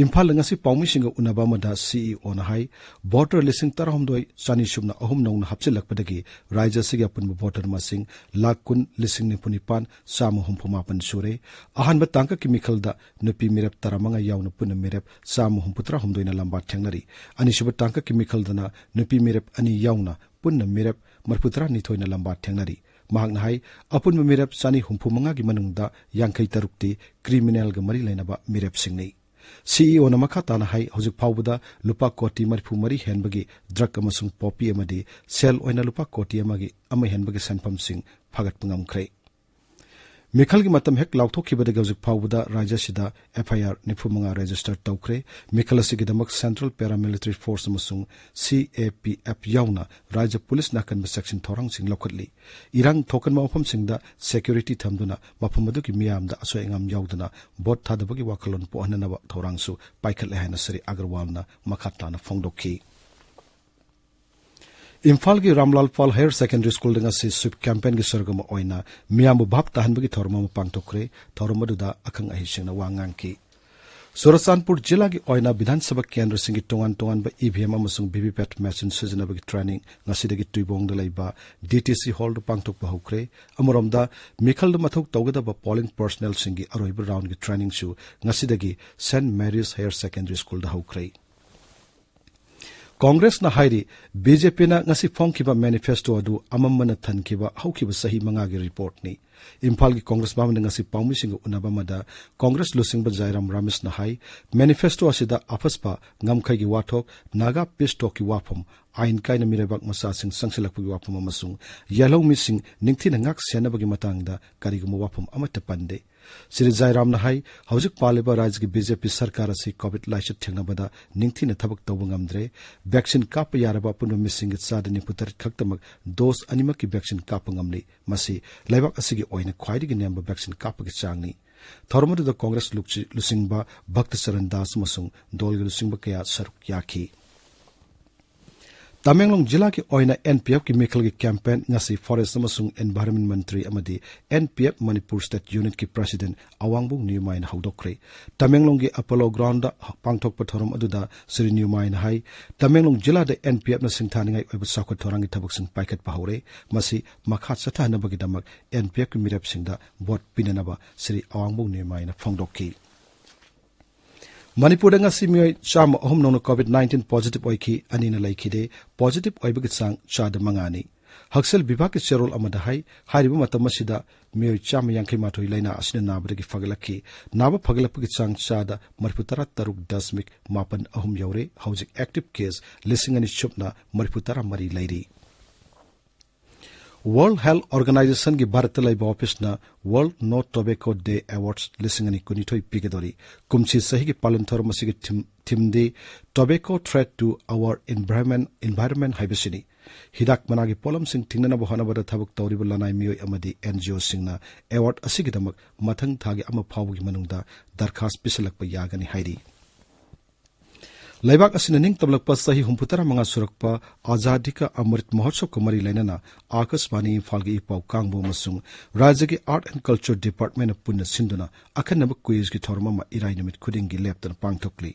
ꯏꯝꯐꯥꯜꯗ ꯉꯁꯤ ꯄꯥꯎꯃꯤꯁꯤꯡꯒ ꯎꯅꯕ ꯑꯃꯗ CEOꯅ ꯍꯥꯏ, voter ꯂꯤꯁꯤꯡ ꯇꯔꯥꯍꯨꯝꯗꯣꯏ ꯆꯥꯅꯤ ꯁꯨꯞꯅ ꯑꯍꯨꯝ ꯅꯧꯅ ꯍꯥꯞꯆꯤꯜꯂꯛꯄꯗꯒꯤ ꯔꯥꯖ꯭ꯌ ꯑꯁꯤꯒꯤ ꯑꯄꯨꯟꯕ voter ꯃꯁꯤꯡ ꯂꯥꯈ ꯀꯨꯟ ꯂꯤꯁꯤꯡ ꯅꯤꯐꯨ ꯅꯤꯄꯥꯟ ꯆꯥꯝꯃ ꯍꯨꯝꯐꯨ ꯃꯥꯄꯟ ꯁꯨꯔꯦ꯫ ꯑꯍꯥꯟꯕ ꯇꯥꯡꯀꯛꯀꯤ ꯃꯤꯈꯜꯗ ꯅꯨꯄꯤ ꯃꯤꯔꯦꯞ ꯇꯔꯥꯃꯉꯥ ꯌꯥꯎꯅ ꯄꯨꯟꯅ ꯃꯤꯔꯦꯞ ꯆꯥꯝꯃ ꯍꯨꯝꯐꯨꯇꯔꯥ ꯍꯨꯝꯗꯣꯏꯅ ꯂꯝꯕꯥ ꯊꯦꯡꯅꯔꯤ꯫ ꯑꯅꯤꯁꯨꯕ ꯇꯥꯡꯀꯛꯀꯤ ꯃꯤꯈꯜꯗꯅ ꯅꯨꯄꯤ ꯃꯤꯔꯦꯞ ꯑꯅꯤ ꯌꯥꯎꯅ ꯄꯨꯟꯅ ꯃꯤꯔꯦꯞ ꯃꯔꯤꯐꯨꯇꯔꯥꯅꯤꯊꯣꯏꯅ ꯂꯝꯕꯥ ꯊꯦꯡꯅꯔꯤ꯫ ꯃꯍꯥꯛꯅ ꯍꯥꯏ, ꯑꯄꯨꯟꯕ ꯃꯤꯔꯦꯞ ꯆꯅꯤ ꯍꯨꯝꯐꯨ ꯃꯉꯥꯒꯤ ꯃꯅꯨꯡꯗ ꯌꯥꯡꯈꯩ ꯇꯔꯨꯛꯇꯤ criminalꯒ ꯃꯔꯤ ꯂꯩꯅꯕ ꯃꯤꯔꯦꯞꯁꯤꯡꯅꯤ꯫ CEOꯅ ꯃꯈꯥ ꯇꯥꯅ ꯍꯥꯏ, ꯍꯧꯖꯤꯛ ꯐꯥꯎꯕꯗ ꯂꯨꯄꯥ ꯀꯣꯇꯤ ꯃꯔꯤꯐꯨ ꯃꯔꯤ ꯍꯦꯟꯕꯒꯤ drug ꯑꯃꯁꯨꯡ poppy ꯑꯃꯗꯤ ꯁꯦꯜ ꯑꯣꯏꯅ ꯂꯨꯄꯥ ꯀꯣꯇꯤ ꯑꯃꯒꯤ, ꯑꯃ ꯍꯦꯟꯕꯒꯤ ꯁꯦꯟꯐꯝꯁꯤꯡ ꯐꯥꯒꯠꯄ ꯉꯝꯈ꯭ꯔꯦ꯫ ꯃꯤꯈꯜꯒꯤ ꯃꯇꯝ ꯍꯦꯛ ꯂꯥꯎꯊꯣꯛꯈꯤꯕꯗꯒꯤ ꯍꯧꯖꯤꯛ ꯐꯥꯎꯕꯗ ꯔꯥꯖ꯭ꯌ ꯑꯁꯤꯗ FIR ꯅꯤꯐꯨ ꯃꯉꯥ register ꯇꯧꯈ꯭ꯔꯦ꯫ ꯃꯤꯈꯜ ꯑꯁꯤꯒꯤꯗꯃꯛ Central Paramilitary Force ꯑꯃꯁꯨꯡ CAPF ꯌꯥꯎꯅ ꯔꯥꯖ꯭ꯌ ꯄꯨꯂꯤꯁꯅ ꯑꯀꯟꯕ ꯆꯦꯛꯁꯤꯟ ꯊꯧꯔꯥꯡꯁꯤꯡ ꯂꯧꯈꯠꯂꯤ꯫ ꯏꯔꯥꯡ ꯊꯣꯛꯀꯟꯕ ꯃꯐꯝꯁꯤꯡꯗ security ꯊꯝꯗꯨꯅ ꯃꯐꯝ ꯑꯗꯨꯒꯤ ꯃꯤꯌꯥꯝꯗ ꯑꯁꯣꯏ ꯑꯉꯥꯝ ꯌꯥꯎꯗꯅ vote ꯊꯥꯗꯕꯒꯤ ꯋꯥꯈꯜꯂꯣꯟ ꯄꯣꯛꯍꯟꯅꯅꯕ ꯊꯧꯔꯥꯡꯁꯨ ꯄꯥꯏꯈꯠꯂꯦ ꯍꯥꯏꯅ ꯁ꯭ꯔꯤ ꯑꯒꯔꯋꯥꯜꯅ ꯃꯈꯥ ꯇꯥꯅ ꯐꯣꯡꯗꯣꯛꯈꯤ꯫ ꯏꯝꯐꯥꯜꯒꯤ ꯔꯥꯝꯂꯥꯜ ꯄꯥꯜ Higher Secondary Schoolꯗ ꯉꯁꯤ sweep campaignꯒꯤ ꯁꯔꯨꯛ ꯑꯃ ꯑꯣꯏꯅ ꯃꯤꯌꯥꯝꯕꯨ ꯚꯥꯞ ꯇꯥꯍꯟꯕꯒꯤ ꯊꯧꯔꯝ ꯑꯃ ꯄꯥꯡꯊꯣꯛꯈ꯭ꯔꯦ꯫ ꯊꯧꯔꯝ ꯑꯗꯨꯗ ꯑꯈꯪ ꯑꯍꯩꯁꯤꯡꯅ ꯋꯥ ꯉꯥꯡꯈꯤ꯫ ꯆꯨꯔꯆꯥꯟꯄꯨꯔ ꯖꯤꯂꯥꯒꯤ ꯑꯣꯏꯅ ꯕꯤꯙꯥꯟ ꯁꯚꯥ ꯀꯦꯟꯗ꯭ꯔꯁꯤꯡꯒꯤ ꯇꯣꯉꯥꯟ ꯇꯣꯉꯥꯟꯕ EVM ꯑꯃꯁꯨꯡ VVPAT machine ꯁꯤꯖꯤꯟꯅꯕꯒꯤ training ꯉꯁꯤꯗꯒꯤ ꯇꯨꯏꯕꯣꯡꯗ ꯂꯩꯕ DTC hallꯗ ꯄꯥꯡꯊꯣꯛꯄ ꯍꯧꯈ꯭ꯔꯦ꯫ ꯑꯃꯔꯣꯝꯗ, ꯃꯤꯈꯜꯗ ꯃꯊꯧ ꯇꯧꯒꯗꯕ polling personnelꯁꯤꯡꯒꯤ ꯑꯔꯣꯏꯕ roundꯒꯤ trainingꯁꯨ ꯉꯁꯤꯗꯒꯤ Saint Mary's Higher Secondary Schoolꯗ ꯍꯧꯈ꯭ꯔꯦ꯫ ꯀꯣꯡꯒ꯭ꯔꯦꯁꯅ ꯍꯥꯏꯔꯤ, BJPꯅ ꯉꯁꯤ ꯐꯣꯡꯈꯤꯕ manifesto ꯑꯗꯨ ꯑꯃꯝꯕꯅ ꯊꯟꯈꯤꯕ ꯍꯧꯈꯤꯕ ꯆꯍꯤ ꯃꯉꯥꯒꯤ reportꯅꯤ꯫ ꯏꯝꯐꯥꯜꯒꯤ ꯀꯣꯡꯒ꯭ꯔꯦꯁ ꯚꯕꯟꯗ ꯉꯁꯤ ꯄꯥꯎꯃꯤꯁꯤꯡꯒ ꯎꯅꯕ ꯑꯃꯗ ꯀꯣꯡꯒ꯭ꯔꯦꯁ ꯂꯨꯆꯤꯡꯕ ꯖꯥꯏꯔꯥꯝ ꯔꯥꯃꯦꯁꯅ ꯍꯥꯏ, manifesto ꯑꯁꯤꯗ ꯑꯐꯁꯄ, ꯉꯝꯈꯩꯒꯤ ꯋꯥꯊꯣꯛ, ꯅꯥꯒꯥ peace talkꯀꯤ ꯋꯥꯐꯝ, ꯑꯥꯏꯟ ꯀꯥꯏꯅ ꯃꯤꯔꯩꯕꯥꯛ ꯃꯆꯥꯁꯤꯡ ꯆꯪꯁꯤꯜꯂꯛꯄꯒꯤ ꯋꯥꯐꯝ ꯑꯃꯁꯨꯡ ꯌꯦꯜꯍꯧꯃꯤꯁꯤꯡ ꯅꯤꯡꯊꯤꯅ ꯉꯥꯛ ꯁꯦꯟꯅꯕꯒꯤ ꯃꯇꯥꯡꯗ ꯀꯔꯤꯒꯨꯝꯕ ꯋꯥꯐꯝ ꯑꯃꯠꯇ ꯄꯟꯗꯦ꯫ ꯁ꯭ꯔꯤ ꯖꯥꯏꯔꯥꯝꯅ ꯍꯥꯏ, ꯍꯧꯖꯤꯛ ꯄꯥꯜꯂꯤꯕ ꯔꯥꯖ꯭ꯌꯒꯤ BJP ꯁꯔꯀꯥꯔ ꯑꯁꯤ COVID ꯂꯥꯏꯆꯠ ꯊꯦꯡꯅꯕꯗ ꯅꯤꯡꯊꯤꯅ ꯊꯕꯛ ꯇꯧꯕ ꯉꯝꯗ꯭ꯔꯦ꯫ Vaccine ꯀꯥꯞꯄ ꯌꯥꯔꯕ ꯑꯄꯨꯟꯕ ꯃꯤꯁꯤꯡꯒꯤ ꯆꯥꯗ ꯅꯤꯐꯨ ꯇꯔꯦꯠ ꯈꯛꯇꯃꯛ dose ꯑꯅꯤꯃꯛꯀꯤ vaccine ꯀꯥꯞꯄ ꯉꯝꯂꯤ꯫ ꯃꯁꯤ ꯂꯩꯕꯥꯛ ꯑꯁꯤꯒꯤ ꯑꯣꯏꯅ ꯈ꯭ꯋꯥꯏꯗꯒꯤ ꯅꯦꯝꯕ vaccine ꯀꯥꯞꯄꯒꯤ ꯆꯥꯡꯅꯤ꯫ ꯊꯧꯔꯝ ꯑꯗꯨꯗ ꯀꯣꯡꯒ꯭ꯔꯦꯁ ꯂꯨꯆꯤ-, ꯂꯨꯆꯤꯡꯕ ꯚꯛꯇ ꯆꯔꯟ ꯗꯥꯁ ꯑꯃꯁꯨꯡ ꯗꯣꯜꯒꯤ ꯂꯨꯆꯤꯡꯕ ꯀꯌꯥ ꯁꯔꯨꯛ ꯌꯥꯈꯤ꯫ ꯇꯃꯦꯡꯂꯣꯡ ꯖꯤꯂꯥꯒꯤ ꯑꯣꯏꯅ NPFꯀꯤ ꯃꯤꯈꯜꯒꯤ campaign ꯉꯁꯤ Forest ꯑꯃꯁꯨꯡ Environment ꯃꯟꯇ꯭ꯔꯤ ꯑꯃꯗꯤ NPF ꯃꯅꯤꯄꯨꯔ State Unitꯀꯤ President ꯑꯋꯥꯡꯕꯨꯡ ꯅ꯭ꯌꯨꯃꯥꯏꯅ ꯍꯧꯗꯣꯛꯈ꯭ꯔꯦ꯫ ꯇꯃꯦꯡꯂꯣꯡꯒꯤ Apollo Groundꯗ ꯄꯥꯡꯊꯣꯛꯄ ꯊꯧꯔꯝ ꯑꯗꯨꯗ ꯁ꯭ꯔꯤ ꯅ꯭ꯌꯨꯃꯥꯏꯅ ꯍꯥꯏ, ꯇꯃꯦꯡꯂꯣꯡ ꯖꯤꯂꯥꯗ NPFꯅ ꯁꯤꯡꯊꯥꯅꯤꯡꯉꯥꯏ ꯑꯣꯏꯕ ꯆꯥꯎꯈꯠ ꯊꯧꯔꯥꯡꯒꯤ ꯊꯕꯛꯁꯤꯡ ꯄꯥꯏꯈꯠꯄ ꯍꯧꯔꯦ꯫ ꯃꯁꯤ ꯃꯈꯥ ꯆꯠꯊꯍꯟꯅꯕꯒꯤꯗꯃꯛ NPFꯀꯤ ꯃꯤꯔꯦꯞꯁꯤꯡꯗ vote ꯄꯤꯅꯅꯕ ꯁ꯭ꯔꯤ ꯑꯋꯥꯡꯕꯨꯡ ꯅ꯭ꯌꯨꯃꯥꯏꯅ ꯐꯣꯡꯗꯣꯛꯈꯤ꯫ ꯃꯅꯤꯄꯨꯔꯗ ꯉꯁꯤ ꯃꯤꯑꯣꯏ ꯆꯥꯝꯃ ꯑꯍꯨꯝ ꯅꯧꯅ COVID nineteen positive ꯑꯣꯏꯈꯤ, ꯑꯅꯤꯅ ꯂꯩꯈꯤꯗꯦ꯫ Positive ꯑꯣꯏꯕꯒꯤ ꯆꯥꯡ ꯆꯥꯗ ꯃꯉꯥꯅꯤ꯫ ꯍꯛꯁꯦꯜ ꯕꯤꯚꯥꯒꯀꯤ ꯆꯦꯔꯣꯜ ꯑꯃꯗ ꯍꯥꯏ, ꯍꯥꯏꯔꯤꯕ ꯃꯇꯝ ꯑꯁꯤꯗ ꯃꯤꯑꯣꯏ ꯆꯥꯝꯃ ꯌꯥꯡꯈꯩ ꯃꯥꯊꯣꯏ ꯂꯥꯏꯅꯥ ꯑꯁꯤꯅ ꯅꯥꯕꯗꯒꯤ ꯐꯒꯠꯂꯛꯈꯤ꯫ ꯅꯥꯕ ꯐꯒꯠꯂꯛꯄꯒꯤ ꯆꯥꯡ ꯆꯥꯗ ꯃꯔꯤꯐꯨ ꯇꯔꯥ ꯇꯔꯨꯛ ꯗꯁꯃꯤꯛ ꯃꯥꯄꯟ ꯑꯍꯨꯝ ꯌꯧꯔꯦ꯫ ꯍꯧꯖꯤꯛ active case ꯂꯤꯁꯤꯡ ꯑꯅꯤ ꯁꯨꯞꯅ ꯃꯔꯤꯐꯨ ꯇꯔꯥ ꯃꯔꯤ ꯂꯩꯔꯤ꯫ World Health Organizationꯒꯤ ꯚꯥꯔꯠꯇ ꯂꯩꯕ ꯑꯣꯐꯤꯁꯅ World No Tobacco Day Awards ꯂꯤꯁꯤꯡ ꯑꯅꯤ ꯀꯨꯟꯅꯤꯊꯣꯏ ꯄꯤꯒꯗꯧꯔꯤ꯫ ꯀꯨꯝꯁꯤ ꯆꯍꯤꯒꯤ ꯄꯥꯂꯟ ꯊꯧꯔꯝ ꯑꯁꯤꯒꯤ theme, themeꯗꯤ Tobacco Threat to Our Environment, Environment ꯍꯥꯏꯕꯁꯤꯅꯤ꯫ ꯍꯤꯗꯥꯛ ꯃꯅꯥꯒꯤ ꯄꯣꯠꯂꯝꯁꯤꯡ ꯊꯤꯡꯅꯅꯕ ꯍꯣꯠꯅꯕꯗ ꯊꯕꯛ ꯇꯧꯔꯤꯕ ꯂꯅꯥꯏ ꯃꯤꯑꯣꯏ ꯑꯃꯗꯤ NGOꯁꯤꯡꯅ award ꯑꯁꯤꯒꯤꯗꯃꯛ ꯃꯊꯪ ꯊꯥꯒꯤ ꯑꯃ ꯐꯥꯎꯕꯒꯤ ꯃꯅꯨꯡꯗ ꯗꯔꯈꯥꯁ ꯄꯤꯁꯤꯜꯂꯛꯄ ꯌꯥꯒꯅꯤ ꯍꯥꯏꯔꯤ꯫ ꯂꯩꯕꯥꯛ ꯑꯁꯤꯅ ꯅꯤꯡꯇꯝꯂꯛꯄ ꯆꯍꯤ ꯍꯨꯝꯐꯨꯇꯔꯥ ꯃꯉꯥ ꯁꯨꯔꯛꯄ ꯑꯖꯥꯗꯤ ꯀꯥ ꯑꯃ꯭ꯔꯤꯠ ꯃꯍꯣꯠꯁꯕꯀ ꯃꯔꯤ ꯂꯩꯅꯅ ꯑꯥꯀꯥꯁꯕꯥꯅꯤ ꯏꯝꯐꯥꯜꯒꯤ ꯏ ꯄꯥꯎ ꯀꯥꯡꯕꯨ ꯑꯃꯁꯨꯡ ꯔꯥꯖ꯭ꯌꯒꯤ Art and Culture Departmentꯅ ꯄꯨꯟꯅ ꯁꯤꯟꯗꯨꯅ ꯑꯈꯟꯅꯕ quizꯀꯤ ꯊꯧꯔꯝ ꯑꯃ ꯏꯔꯥꯏ ꯅꯨꯃꯤꯠ ꯈꯨꯗꯤꯡꯒꯤ ꯂꯦꯞꯇꯅ ꯄꯥꯡꯊꯣꯛꯂꯤ꯫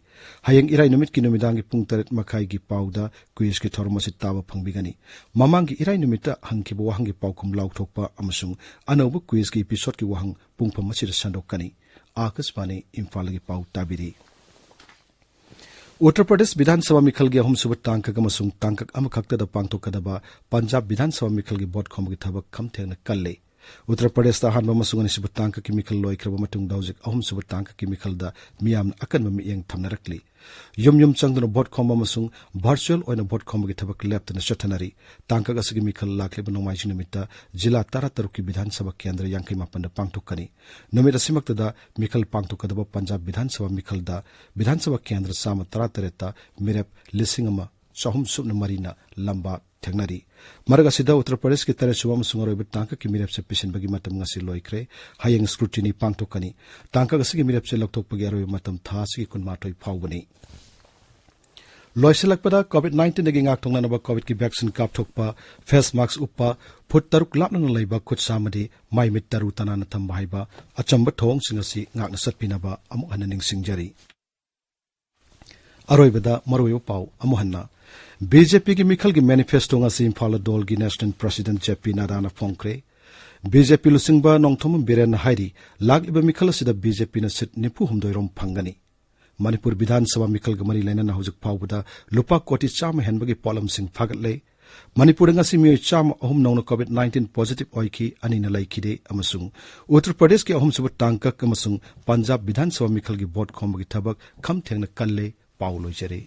ꯍꯌꯦꯡ ꯏꯔꯥꯏ ꯅꯨꯃꯤꯠꯀꯤ ꯅꯨꯃꯤꯗꯥꯡꯒꯤ ꯄꯨꯡ ꯇꯔꯦꯠ ꯃꯈꯥꯏꯒꯤ ꯄꯥꯎꯗ quizꯀꯤ ꯊꯧꯔꯝ ꯑꯁꯤ ꯇꯥꯕ ꯐꯪꯕꯤꯒꯅꯤ꯫ ꯃꯃꯥꯡꯒꯤ ꯏꯔꯥꯏ ꯅꯨꯃꯤꯠꯇ ꯍꯪꯈꯤꯕ ꯋꯥꯍꯪꯒꯤ ꯄꯥꯎꯈꯨꯝ ꯂꯥꯎꯊꯣꯛꯄ ꯑꯃꯁꯨꯡ ꯑꯅꯧꯕ quizꯀꯤ episodeꯀꯤ ꯋꯥꯍꯪ ꯄꯨꯡꯐꯝ ꯑꯁꯤꯗ ꯁꯟꯗꯣꯛꯀꯅꯤ꯫ ꯑꯥꯀꯥꯁꯕꯥꯅꯤ ꯏꯝꯐꯥꯜꯒꯤ ꯄꯥꯎ ꯇꯥꯕꯤꯔꯤ꯫ ꯎꯠꯇꯔ ꯄ꯭ꯔꯗꯦꯁ ꯕꯤꯙꯥꯟ ꯁꯚꯥ ꯃꯤꯈꯜꯒꯤ ꯑꯍꯨꯝꯁꯨꯕ ꯇꯥꯡꯀꯛ ꯑꯃꯁꯨꯡ ꯇꯥꯡꯀꯛ ꯑꯃꯈꯛꯇꯗ ꯄꯥꯡꯊꯣꯛꯀꯗꯕ ꯄꯟꯖꯥꯕ ꯕꯤꯙꯥꯟ ꯁꯚꯥ ꯃꯤꯈꯜꯒꯤ ꯚꯣꯠ ꯈꯣꯝꯕꯒꯤ ꯊꯕꯛ ꯈꯝꯊꯦꯡꯅ ꯀꯜꯂꯤ꯫ ꯎꯠꯇꯔ ꯄ꯭ꯔꯗꯦꯁꯇ ꯑꯍꯥꯟꯕ ꯑꯃꯁꯨꯡ ꯑꯅꯤꯁꯨꯕ ꯇꯥꯡꯀꯛꯀꯤ ꯃꯤꯈꯜ ꯂꯣꯏꯈ꯭ꯔꯕ ꯃꯇꯨꯡꯗ ꯍꯧꯖꯤꯛ ꯑꯍꯨꯝꯁꯨꯕ ꯇꯥꯡꯀꯛꯀꯤ ꯃꯤꯈꯜꯗ ꯃꯤꯌꯥꯝꯅ ꯑꯀꯟꯕ ꯃꯤꯠꯌꯦꯡ ꯊꯝꯅꯔꯛꯂꯤ꯫ ꯌꯨꯝ ꯌꯨꯝ ꯆꯪꯗꯨꯅ ꯚꯣꯠ ꯈꯣꯝꯕ ꯑꯃꯁꯨꯡ virtual ꯑꯣꯏꯅ ꯚꯣꯠ ꯈꯣꯝꯕꯒꯤ ꯊꯕꯛ ꯂꯦꯞꯇꯅ ꯆꯠꯊꯅꯔꯤ꯫ ꯇꯥꯡꯀꯛ ꯑꯁꯤꯒꯤ ꯃꯤꯈꯜ ꯂꯥꯛꯂꯤꯕ ꯅꯣꯡꯃꯥꯏꯖꯤꯡ ꯅꯨꯃꯤꯠꯇ ꯖꯤꯂꯥ ꯇꯔꯥꯇꯔꯨꯛꯀꯤ ꯕꯤꯙꯥꯟ ꯁꯚꯥ ꯀꯦꯟꯗ꯭ꯔ ꯌꯥꯡꯈꯩ ꯃꯥꯄꯟꯗ ꯄꯥꯡꯊꯣꯛꯀꯅꯤ꯫ ꯅꯨꯃꯤꯠ ꯑꯁꯤꯃꯛꯇꯗ ꯃꯤꯈꯜ ꯄꯥꯡꯊꯣꯛꯀꯗꯕ ꯄꯟꯖꯥꯕ ꯕꯤꯙꯥꯟ ꯁꯚꯥ ꯃꯤꯈꯜꯗ ꯕꯤꯙꯥꯟ ꯁꯚꯥ ꯀꯦꯟꯗ꯭ꯔ ꯆꯥꯝꯃ ꯇꯔꯥꯇꯔꯦꯠꯇ ꯃꯤꯔꯦꯞ ꯂꯤꯁꯤꯡ ꯑꯃ ꯆꯍꯨꯝ ꯁꯨꯞꯅ ꯃꯔꯤꯅ ꯂꯝꯕꯥ ꯊꯦꯡꯅꯔꯤ꯫ ꯃꯔꯛ ꯑꯁꯤꯗ ꯎꯠꯇꯔ ꯄ꯭ꯔꯗꯦꯁꯀꯤ ꯇꯔꯦꯠꯁꯨꯕ ꯑꯃꯁꯨꯡ ꯑꯔꯣꯏꯕ ꯇꯥꯡꯀꯛꯀꯤ ꯃꯤꯔꯦꯞꯁꯦ ꯄꯤꯁꯤꯟꯕꯒꯤ ꯃꯇꯝ ꯉꯁꯤ ꯂꯣꯏꯈ꯭ꯔꯦ꯫ ꯍꯌꯦꯡ scrutiny ꯄꯥꯡꯊꯣꯛꯀꯅꯤ꯫ ꯇꯥꯡꯀꯛ ꯑꯁꯤꯒꯤ ꯃꯤꯔꯦꯞꯁꯦ ꯂꯧꯊꯣꯛꯄꯒꯤ ꯑꯔꯣꯏꯕ ꯃꯇꯝ ꯊꯥ ꯑꯁꯤꯒꯤ ꯀꯨꯟꯃꯥꯊꯣꯏ ꯐꯥꯎꯕꯅꯤ꯫ ꯂꯣꯏꯁꯤꯜꯂꯛꯄꯗ COVID nineteenꯗꯒꯤ ꯉꯥꯛꯊꯣꯛꯅꯅꯕ COVIDꯀꯤ vaccine ꯀꯥꯞꯊꯣꯛꯄ, face mask ꯎꯞꯄ, ꯐꯨꯠ ꯇꯔꯨꯛ ꯂꯥꯞꯅꯅ ꯂꯩꯕ, ꯈꯨꯠ ꯁꯥ ꯑꯃꯗꯤ ꯃꯥꯏ ꯃꯤꯠ ꯇꯔꯨ ꯇꯅꯥꯟꯅ ꯊꯝꯕ ꯍꯥꯏꯕ ꯑꯆꯝꯕ ꯊꯧꯑꯣꯡꯁꯤꯡ ꯑꯁꯤ ꯉꯥꯛꯅ ꯆꯠꯄꯤꯅꯕ ꯑꯃꯨꯛ ꯍꯟꯅ ꯅꯤꯡꯁꯤꯡꯖꯔꯤ꯫ ꯑꯔꯣꯏꯕꯗ ꯃꯔꯨꯑꯣꯏꯕ ꯄꯥꯎ ꯑꯃꯨꯛ ꯍꯟꯅ꯫ BJPꯒꯤ ꯃꯤꯈꯜꯒꯤ manifesto ꯉꯁꯤ ꯏꯝꯐꯥꯜꯗ ꯗꯣꯜꯒꯤ national president J P ꯅꯥꯗꯥꯅ ꯐꯣꯡꯈ꯭ꯔꯦ꯫ BJP ꯂꯨꯆꯤꯡꯕ ꯅꯣꯡꯊꯣꯝꯕꯝ ꯕꯤꯔꯦꯟꯅ ꯍꯥꯏꯔꯤ, ꯂꯥꯛꯂꯤꯕ ꯃꯤꯈꯜ ꯑꯁꯤꯗ BJPꯅ seat ꯅꯤꯐꯨ ꯍꯨꯝꯗꯣꯏ ꯔꯣꯝ ꯐꯪꯒꯅꯤ꯫ ꯃꯅꯤꯄꯨꯔ ꯕꯤꯙꯥꯟ ꯁꯚꯥ ꯃꯤꯈꯜꯒ ꯃꯔꯤ ꯂꯩꯅꯅ ꯍꯧꯖꯤꯛ ꯐꯥꯎꯕꯗ ꯂꯨꯄꯥ ꯀꯣꯇꯤ ꯆꯥꯝꯃ ꯍꯦꯟꯕꯒꯤ ꯄꯣꯠꯂꯝꯁꯤꯡ ꯐꯥꯒꯠꯂꯦ꯫ ꯃꯅꯤꯄꯨꯔꯗ ꯉꯁꯤ ꯃꯤꯑꯣꯏ ꯆꯥꯝꯃ ꯑꯍꯨꯝ ꯅꯧꯅ COVID nineteen positive ꯑꯣꯏꯈꯤ, ꯑꯅꯤꯅ ꯂꯩꯈꯤꯗꯦ꯫ ꯑꯃꯁꯨꯡ ꯎꯠꯇꯔ ꯄ꯭ꯔꯗꯦꯁꯀꯤ ꯑꯍꯨꯝꯁꯨꯕ ꯇꯥꯡꯀꯛ ꯑꯃꯁꯨꯡ ꯄꯟꯖꯥꯕ ꯕꯤꯙꯥꯟ ꯁꯚꯥ ꯃꯤꯈꯜꯒꯤ ꯚꯣꯠ ꯈꯣꯝꯕꯒꯤ ꯊꯕꯛ ꯈꯝ ꯊꯦꯡꯅ ꯀꯜꯂꯦ꯫ ꯄꯥꯎ ꯂꯣꯏꯖꯔꯦ꯫